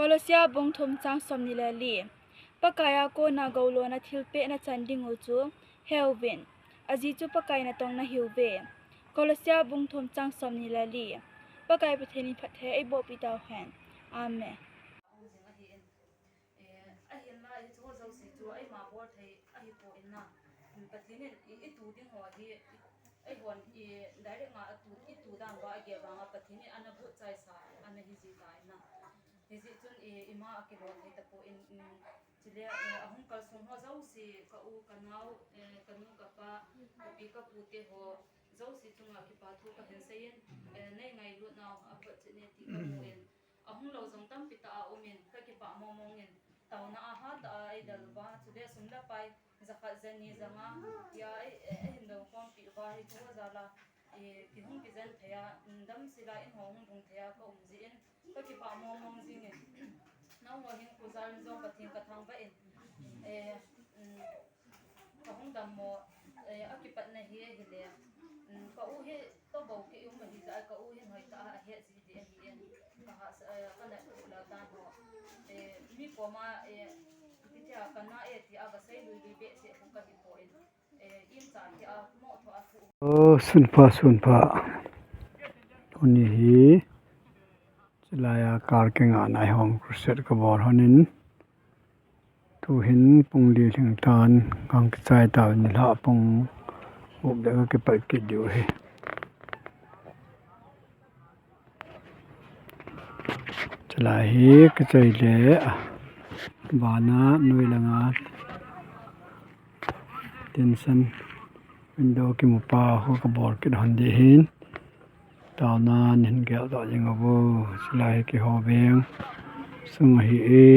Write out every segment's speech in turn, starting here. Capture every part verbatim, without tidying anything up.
Kolose bung thum chang somni le li. Pakai a kona goulona thilpeh na chan ding u chu heuvin. Ajeh chu Pakai natong nahiuve. Kolose bung thum chang somni le li. Pakai Pathen in phatthei eiboh pi tauhen. Amen. Eh, ahinla hiche ho jouse chu eima bol thei ahipoi na. Pathen in i, itu ding ho hi, eihon i direct nga atu, itu dan uva agel vanga Pathen in ana bol chaisa, ana hiji tai na. Hijeh chun i, ima akibol thei tapon, chule, eh, ahung kalsong ho jouse, ka u, ka nao, eh, ka nu, ka pa, ka pi, ka pu te ho jouse chunga kipa thu kahin seiyin, eh, nei ngailut nau aphot chet ne ti kamun. Ahung lou jong tampi tah aumin, kakipah mong mongin, taona a hatah a eidel uva, chule sum le pai, jakhat jani janga, tia ei, ei, eihin lou khompi uva, hiche ho jal a, eh, kihung kijen thei a, damsel a in ho hung lhung thei a kaum jeh in, kakipah mong mong jingin, nangho hinkho jal in jong Pathen kathangvah in, eh, um, kahung dammo, eh, akipatna hi ahile, um, ka u hi tobou kei um ahijeh a, ka u hin hoitah a ahet ji ding ahin, kahahsa, eh, kanat u la dan ho, eh, mi koma, eh, ipi tia kana e tia kasei lui lui behseh khu kahipoi, eh, imcha tia moh tho a thu. O, sunpha, sunpha. Tuni hi, chulai a kal kingah nai home crusade kabol lhonin, tuhin pung li lhing tan, kakichai tauvin nilhah pung gup le kakipat kit diu ahi. Chulai hi kichai le, bana noi langa tinsan window kimu pa ho kabol kit lhon ding ahin. Taona nin geldoh jing uvo, chulai hi keiho veng sung ahi e.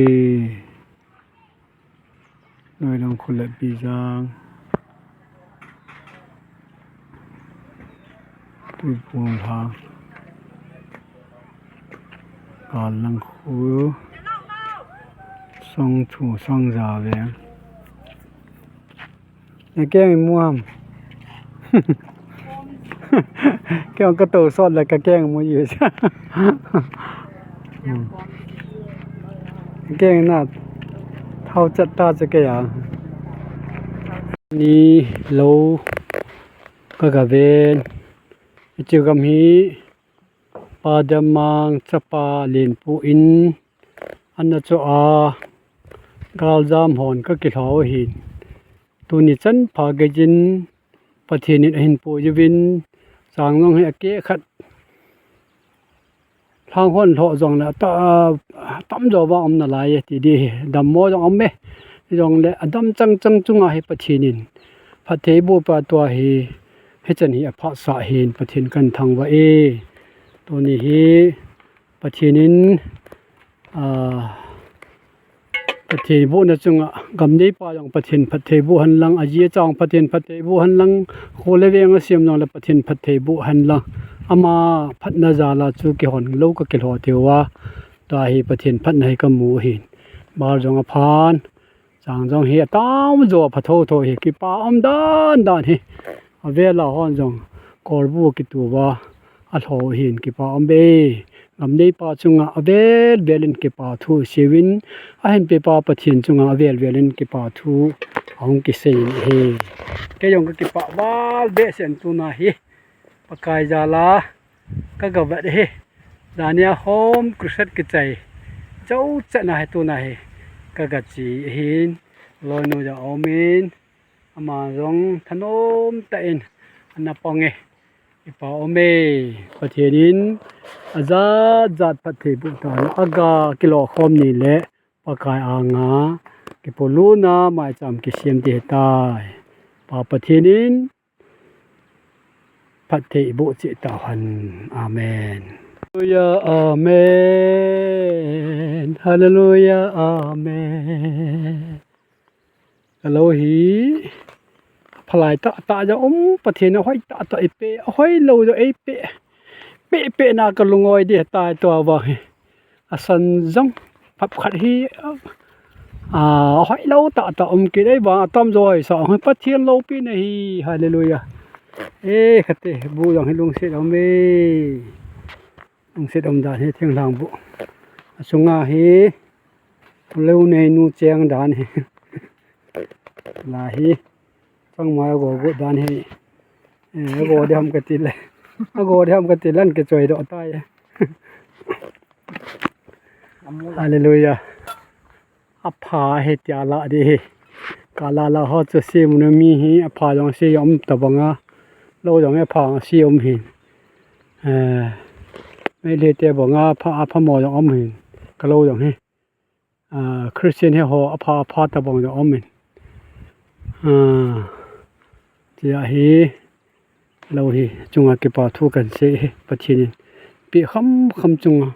Noilang khu le Bijang, Tuiphum lha, Kallang khu, Songthu, Songja veng. Nakeng imu ham? Kei jong katou sot le kakeng imu ji. Keng na thao chat ta chu kei a. Ni lou kagaven. Hiche gam hi Pa Demmang chapa Lenpu in ana cho a, galjam hon kakilhou ahin. Tuni chan pha geijin Pathen in ahin pui uvin, chang jong hi akeh khat. Lhang hon lhoh jongle ata, atamjo vang um nalai e ti ding ahi, dammo jong um e. Jongle adam chang chang chunga hi Pathen in phatthei boh pa tua hi, hichan hi aphatsah hin Pathen kathangvah e. Tuni hi Pathen in, ah, Pathen bohna chunga, gam neipa jong Pathen phatthei boh henlang, aji acha Pathen phatthei boh henlang, kho le veng asem jongle Pathen phatthei boh henlang, ama phatna jal a chu keihon lou kakilhou teu a, tua hi Pathen phatna hi kamu ahin, bal jong aphan, chang jong hi atamjo apha thotho hi, kipa um dan dan hi, avel a hon jong, kolbu kitu uva, alhou ahin kipa um e. Gam neipa chunga avel vel in kipa thu seiyuvin, ahin pepa Pathen chunga avel vel in kipa thu ahung kisei in ahi. Kei jong kakipah val behseh in tuna hi Pakai jal a kagavet ahi. Jani a home crusade kichai chauchat na hi tuna hi kagache ahin, loinu jong aumin, ama jong thanom tah in ana pang e. Kipa um e. Pathen in ajat jat phatthei boh tan, aga kilou khom ni le Pakai anga kipoluna maicham kisem ding ahitai. Pa Pathen in phatthei boh cheh tauhen. Amen. Hallelujah, amen. Hallelujah, amen. Ka lou hi phalai tah tah jong um, Pathen in ahoi tah tah eipeh, ahoi lou jong eipeh. Peh peh na ka lungoi ding ahitai tua vang hi. Asan jong phap khat hi, a, ahoi lou tah tah um kit, ahivang atamjo hoisah hi Pathen loupina ahi. Hallelujah. E, kate, bu jong hi lungset um e. Lungset um dan hi thinglhang bu. Sunga hi lou neinu cheng dan hi. La hi changmai ago got dan hi. Eh, ago diham kati le. Ago diham kati le, an kichoi doh tai. Hallelujah. Apha hi tia la di hi. Ka la la ho chu si mun mi hi apha jong si um tabanga. Lou jong apha si um hi. Eh, Meitei te banga apha, apha mo jong um hi. Ka lou jong hi. Ah, Christian hi ho apha, apha tabang jong um hi. Ah, tia hi lou hi chunga kipa thu kan sei hi Pathen in pi kham kham chunga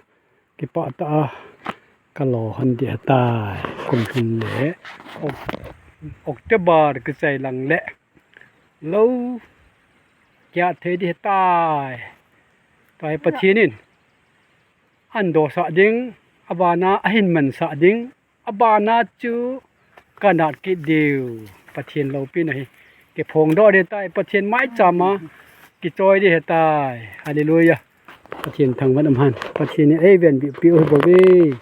kipa ta a ka lo han di ta kum hin le. Ok, October kichai lang le. Lou kia thei di tai. Tai Pathen in an dosa ding, abana ahin mansa ding, abana chu kanat kit diu. Pathen loupina hi kiphong doh di tai, Pathen maichama kichoi di tai. Hallelujah. Pathen thangvah in um hen. Pathen in eiven bih piu hi bou ve.